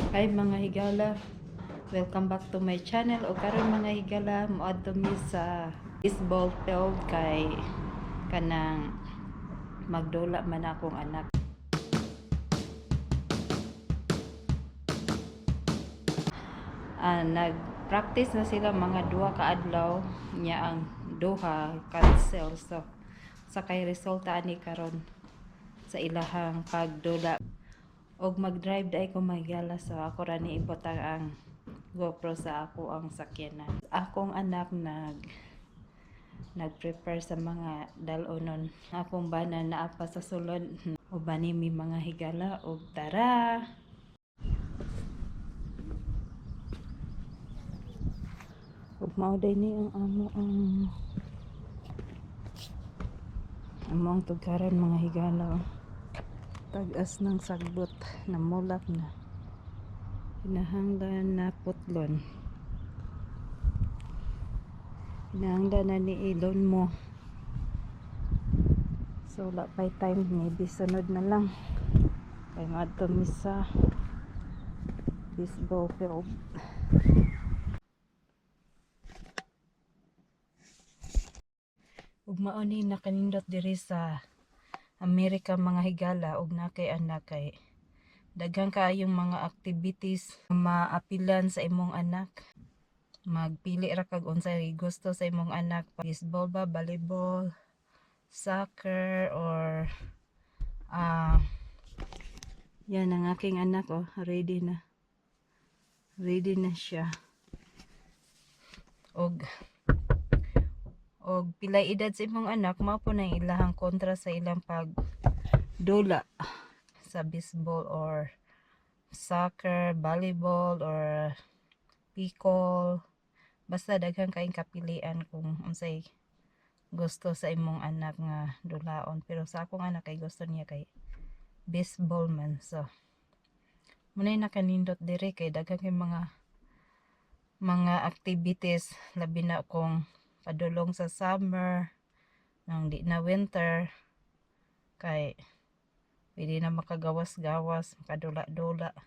Hi, mga higala. Welcome back to my channel. O karon, mga higala, moadto mi sa baseball field kay kanang magdula man akong anak. Ah, nag-practice na sila mga 2 ka adlaw niya, ang duha cancel, so sa kay resulta ani karon sa ilahang pagdula. Og mag-drive dai ko, mga higala, so ako ra ni ibutang ang GoPro sa ako ang sakyanan. Akong anak nag-prepare sa mga dalonon. Akong bana naa pa sa sulod. Ubani mi, mga higala, og tara. Ug mao day ni ang amo ang tugkaran, mga higala, oh. Tag-as ng sagbot, namulak na. Hinahanglan na putlon. Hinahanglan na ni ilon mo. So wala pa'y time, maybe sunod na lang. Kay maadto mi sa baseball field. Ug mao ni nakanindot diri sa Amerika, mga higala, og naa kay anak kay daghan kaayong mga activities maapilan sa imong anak. Magpili ra kag unsay gusto sa imong anak, baseball ba, volleyball, soccer or yan ang aking anak, oh, ready na. Ready na siya. Og pilay edad sa imong anak, mao po na ilahang kontra sa ilang pag dula sa baseball or soccer, volleyball or pickle. Basta daghan kaayong kapilian kung unsay gusto sa imong anak nga dulaon. Pero sa akong anak kay gusto niya kay baseball man. So mao nay nakanindot diri kay daghan kay mga activities, labi na kung padulong sa summer nang di na winter kay pwede na makagawas-gawas, makadula-dula.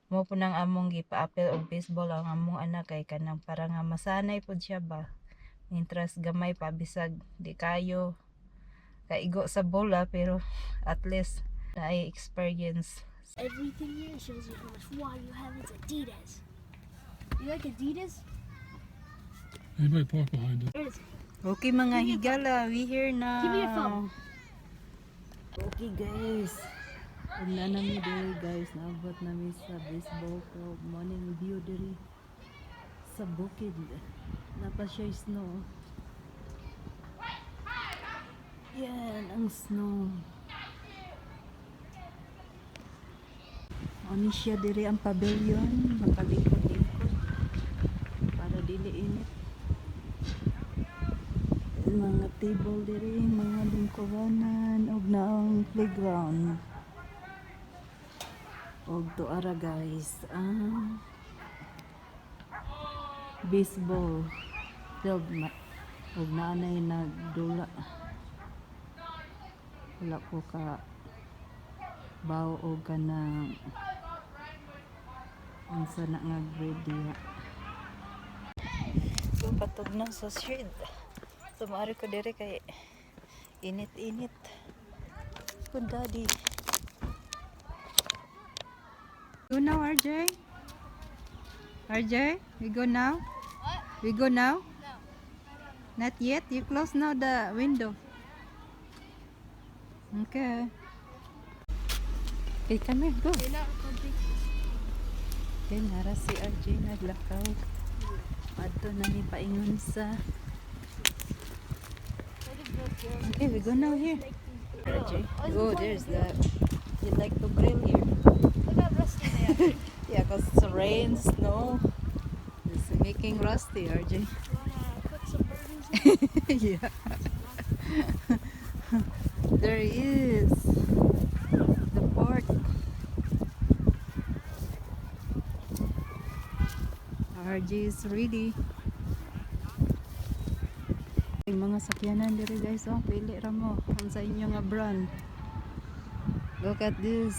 Mao po nang among gipaapil og baseball ang among anak kay kanang para nga masanay pod siya ba. Interest gamay pa, bisag di kayo kaigo sa bola, pero at least naay experience. Everything here shows you how much water you have. It's Adidas. You like Adidas? Anybody park behind it? Where is it? Okay, mga higala, we here now. Give me your phone. Okay, guys. Una na mi diri, guys, naabot na mi sa baseball field. Mao ning view diri sa bukid. Naa pa siya snow. Yan ang snow. Ano siya diri ang pavilion, makalikod-likod para dili init. Mga table diri, mga lingkuranan ug naang playground. Og tuara, guys, ang baseball field ug naanay nagdula. Wala ko ka bawo og kanang unsa na nga grade diha. So patugnaw sa shade. So maari ko diri kay init-init. Good daddy. Go now, RJ? RJ, we go now? What? We go now? No. Not yet. You close now the window. Okay. Okay, come here. Go. You're not recording. Okay, nara si RJ naglakaw. Adto na ni paingon sa. Okay, we go now here. RJ. Oh, there's the. You like to grill here? Look how rusty they are. Yeah, 'cause it's rain, snow. It's making rusty, RJ. You wanna cook some burgers? Yeah. There is the park. RJ is ready. Yung mga sakyanan diri, guys, oh, pili ra mo unsa inyo nga brand. Look at this.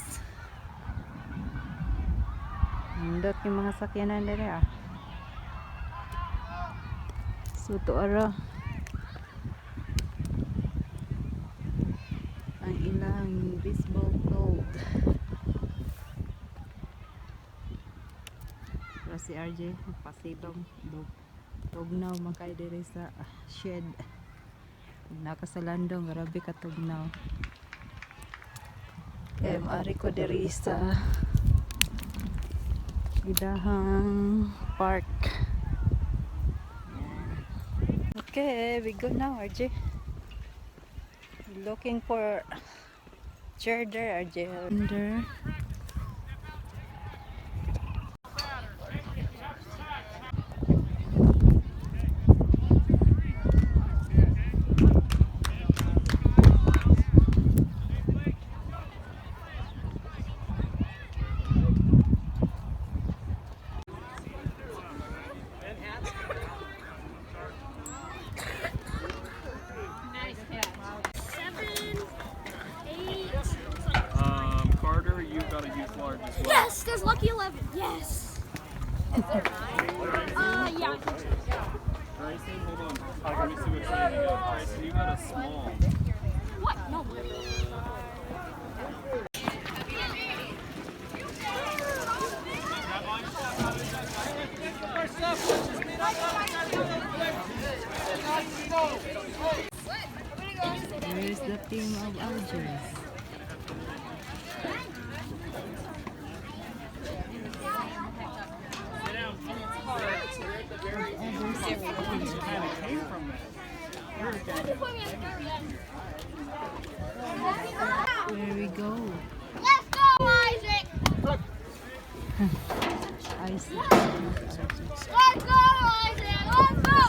Nindot yung mga sakyanan diri ah. So tuara ang ilang baseball field. Pero si RJ pasilong tugnaw man kay diri sa shed. Nakasalandong grabe ka tugnaw. Ari ko diri sa Gidahang Park. Yan. Okay, we go now, RJ. Looking for chair there, RJ. Under. 7, 8. Carter, you've got a youth large as well. Yes, there's lucky 11. Yes. Is there 9? Yeah, I think so. Grayson, hold on. Let me see which one you got. Grayson, you got a small. What? No. Where is the team of RJs? Came from that. Where we go? Let's go, Isaac! Isaac. Let's go, Isaac! Let's go!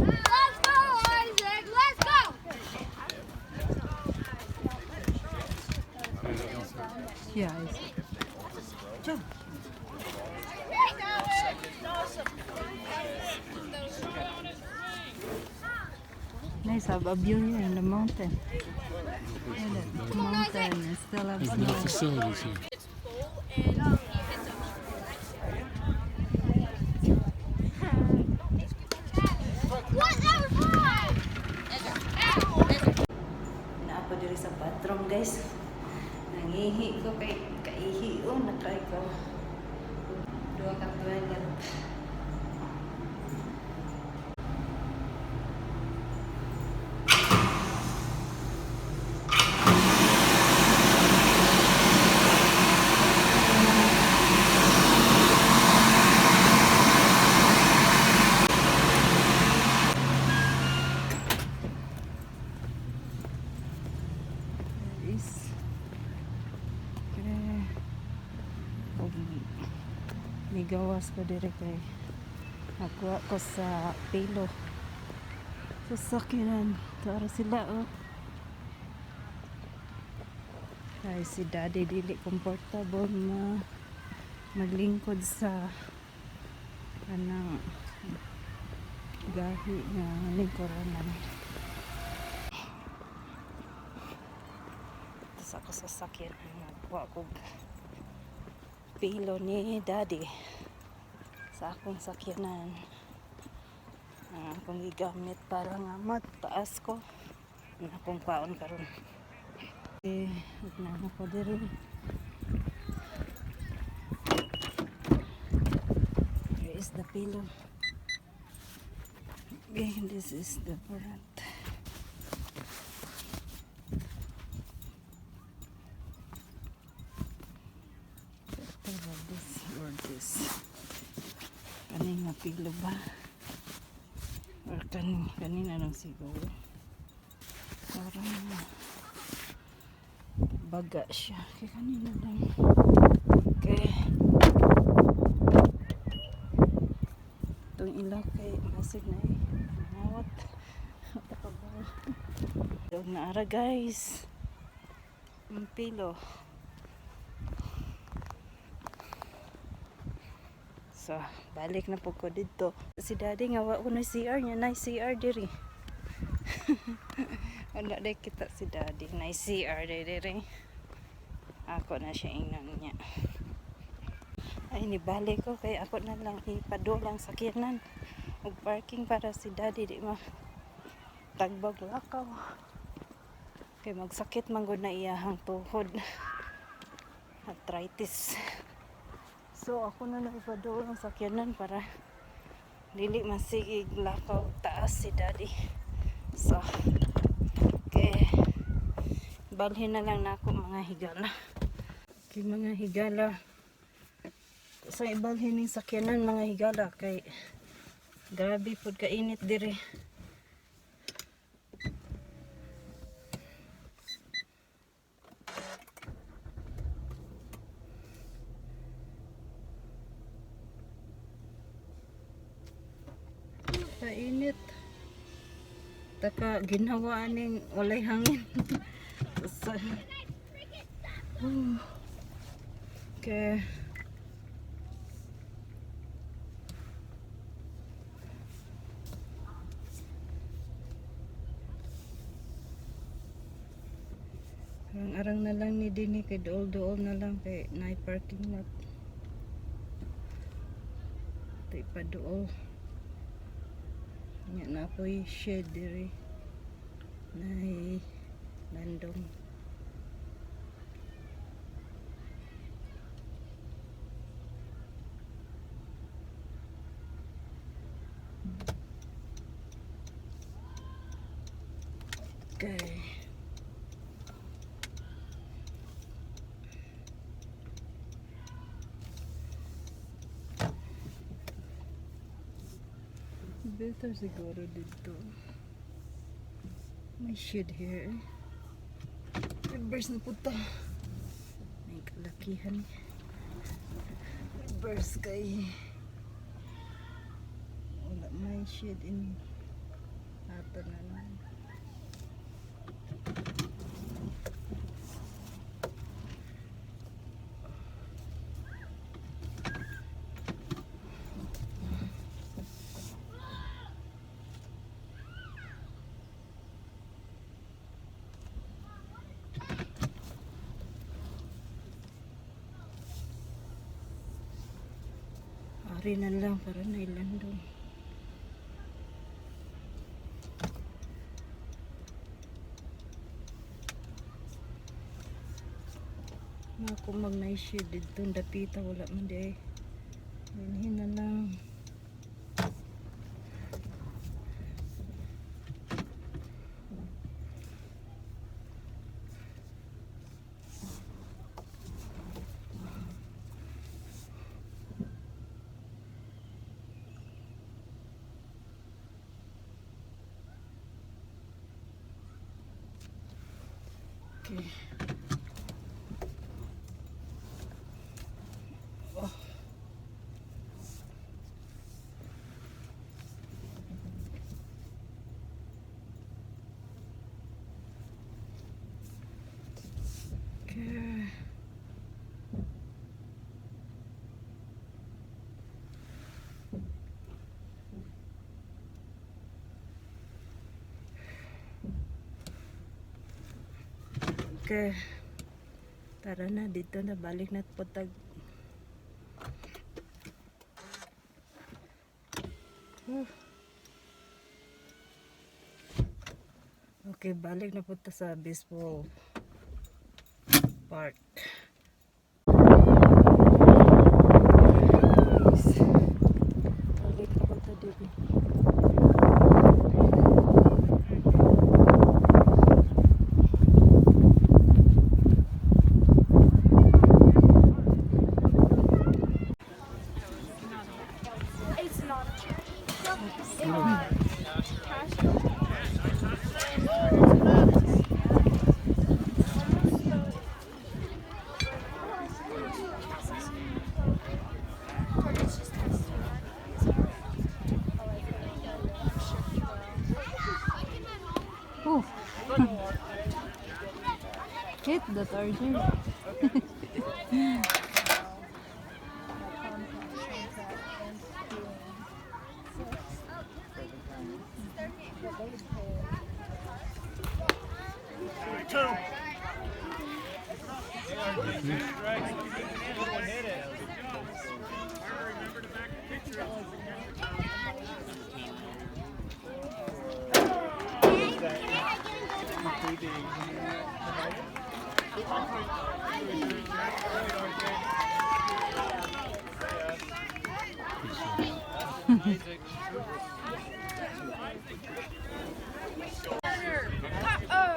Let's go, Isaac! Let's go! Yeah, Isaac. Jump. Nice, have a view here in the mountain. Yeah, the mountain is still have There's no snow. facilities here. What? That was high! Naa ko diri sa bathroom, guys. Nangihi ko kay kaihi o nakay ko. Duha ka toilet. There is okay. Ug migawas ko diri kay nakuha ko sa pilo sa sakyanan. Tara sila oh. Ay si Daddy dili komportable na maglingkod sa kanang gahi nga lingkuranan. Tapos ako sa sakyan, nagkuha ko pilo ni Daddy sa akong sakyanan. Ang akong gigamit para nga mataas ko. Ang akong kwaon karon. Eh, ug na ko diri. Here is the pillow. Okay, this is the front. Pero this or this. Kani nga pilo ba? Or kanina lang siguro. Parang baga siya. Kaya kanina lang. Okay. Itong ilaw kay masig na eh. Mawat. Matapabaw. Dog na ara, guys. Ang pilo. So, balik na po ko dito. Si Daddy nga wa ko na CR niya, na CR diri. Wala day kita si Daddy, na CR diri. Ako na siya ingnan niya. Ay, nibalik ko kay ako na lang ipaduol ang sakyanan og parking para si Daddy di ma tagbag lakaw. Kay magsakit man gud na iyahang tuhod. Arthritis. So ako na lang ipaduol ang sakyanan para dili masigig lakaw taas si Daddy. So, okay. Balhin na lang nako, mga higala. Okay, mga higala. Sa ibalhin ning sakyanan, mga higala, kay grabe pud kainit diri. Kainit. Taka ginawa aning walay hangin. So, oh. Okay. Arang-arang na lang ni Dini kay duol-duol na lang kay naay parking lot. Ito ipaduol. Nya na po'y shed diri. Nay landong. Okay. Better siguro dito. May shed here. Reverse na puta. May kalakihan. Reverse kay. Wala may shed in. Ato na lang. Ari na lang para na ilandong. Mga kung mag nice shade dito, dapita, wala man di ay. Dinhin na lang. Okay. Oh. Okay. Okay. Tara na, dito na. Balik na po tag. Whew. Okay, balik na po ta sa baseball park. Guys, balik na po ta dito. It's not a church. Oh. Hit that, RJ. Two strikes. Hit it. Isaac.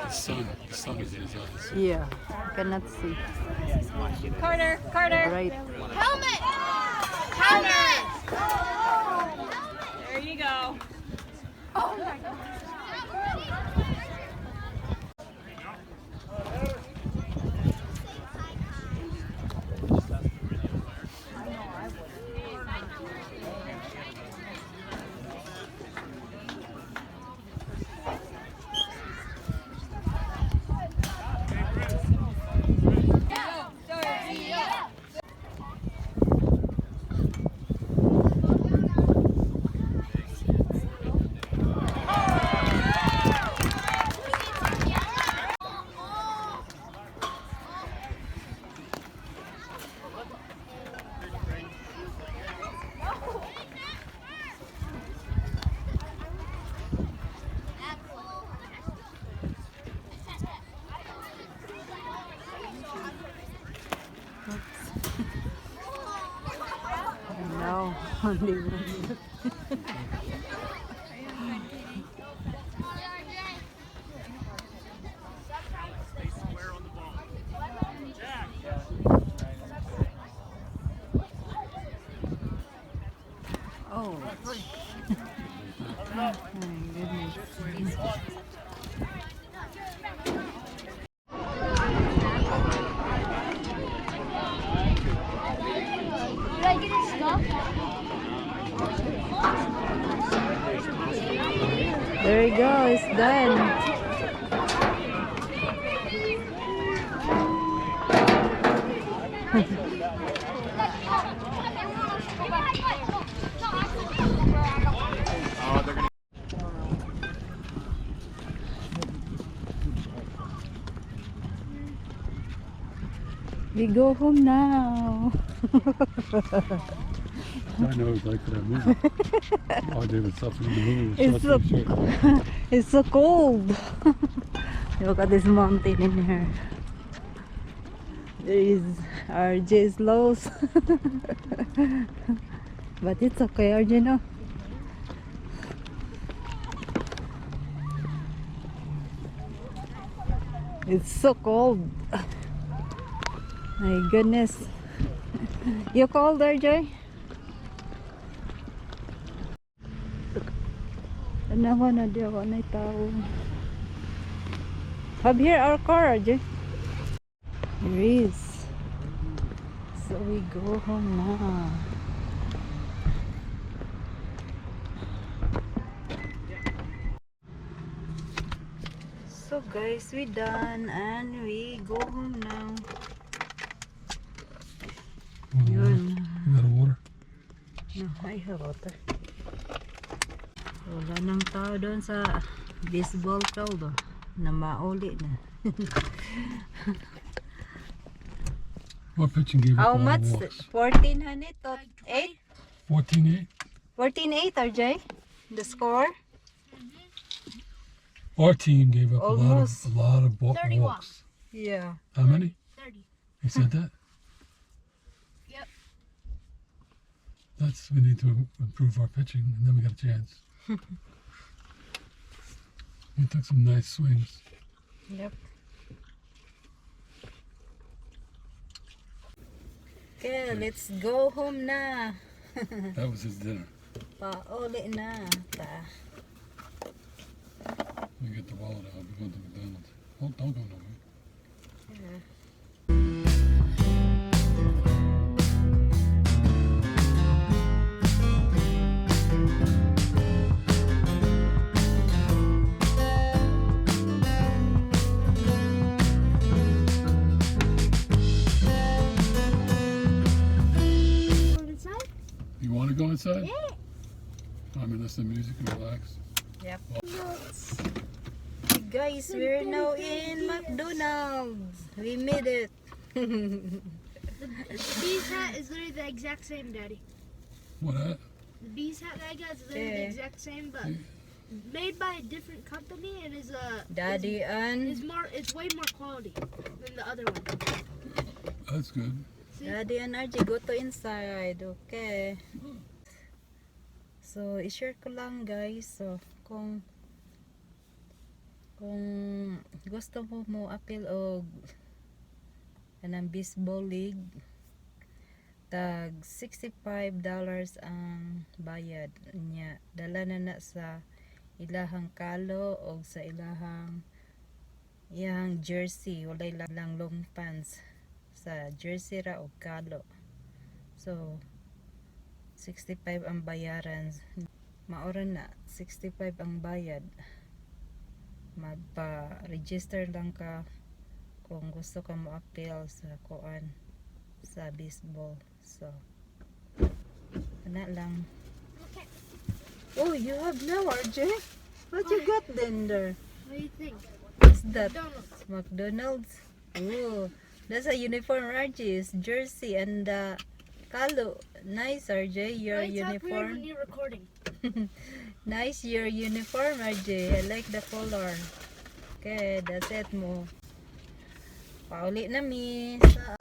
The sun is in his eyes. Yeah, cannot see. Carter, Carter. Right. Helmet! Helmet! There you go. No, hindi mo. Stay square on the ball. Jack. Oh. My goodness. Did I get it stuck? There you go, it's done. We go home now. I know exactly that movie. Oh, David Sutherland in the movie was It's short so, shirt. it's so cold. Look at this mountain in here. There is RJ's lows. But it's okay, RJ, no? It's so cold. My goodness. You cold, RJ? Tanawa na di ako na tao. Have here our car, RJ. Here is. So we go home now. So guys, we done and we go home now. Yun. You got a water? No, I have water. Wala nang tao doon sa baseball field, oh. Na mauli na. Our pitching gave up How a lot much? of walks. 14 honey? To 8? 14-8. 14-8, RJ? The score? Our team gave up Almost. a lot of 30 walks. walks. Yeah. How many? 30. He said that? Yep. That's we need to improve our pitching, and then we got a chance. We took some nice swings. Yep. Okay, let's go home na. That was his dinner. Pauli na. Ta. Let me get the wallet out. We're going to McDonald's. Oh, don't go nowhere. Inside? You want to go inside? Yeah. I mean, listen to music and relax. Yep. Guys, we're now in McDonald's. We made it. The bee's hat is literally the exact same, Daddy. What? At? The bee's hat that I got is literally the Yeah. exact same, but made by a different company and is a Daddy and is more it's way more quality than the other one. That's good. See? Daddy and RJ, go to inside. Okay. So, i-share ko lang, guys. So, kung gusto mo mo apil og kanang baseball league, tag $65 ang bayad niya. Dala na na sa ilahang kalo o sa ilahang iyang jersey. Walay lang long pants, sa jersey ra og kalo. So 65 ang bayaran. Maura na, 65 ang bayad. Magpa-register lang ka kung gusto ka mo appeal sa kuan, sa baseball. So ana lang. Okay. Oh, you have now, RJ. What you got then there? What do you think? What's that? McDonald's. McDonald's. Ooh, that's a uniform, RJ. It's jersey and kalo. Nice, RJ. Your Why you talk weird uniform. when you're recording? Nice, your uniform, RJ. I like the color. Okay, that's it mo. Pauli na mi sa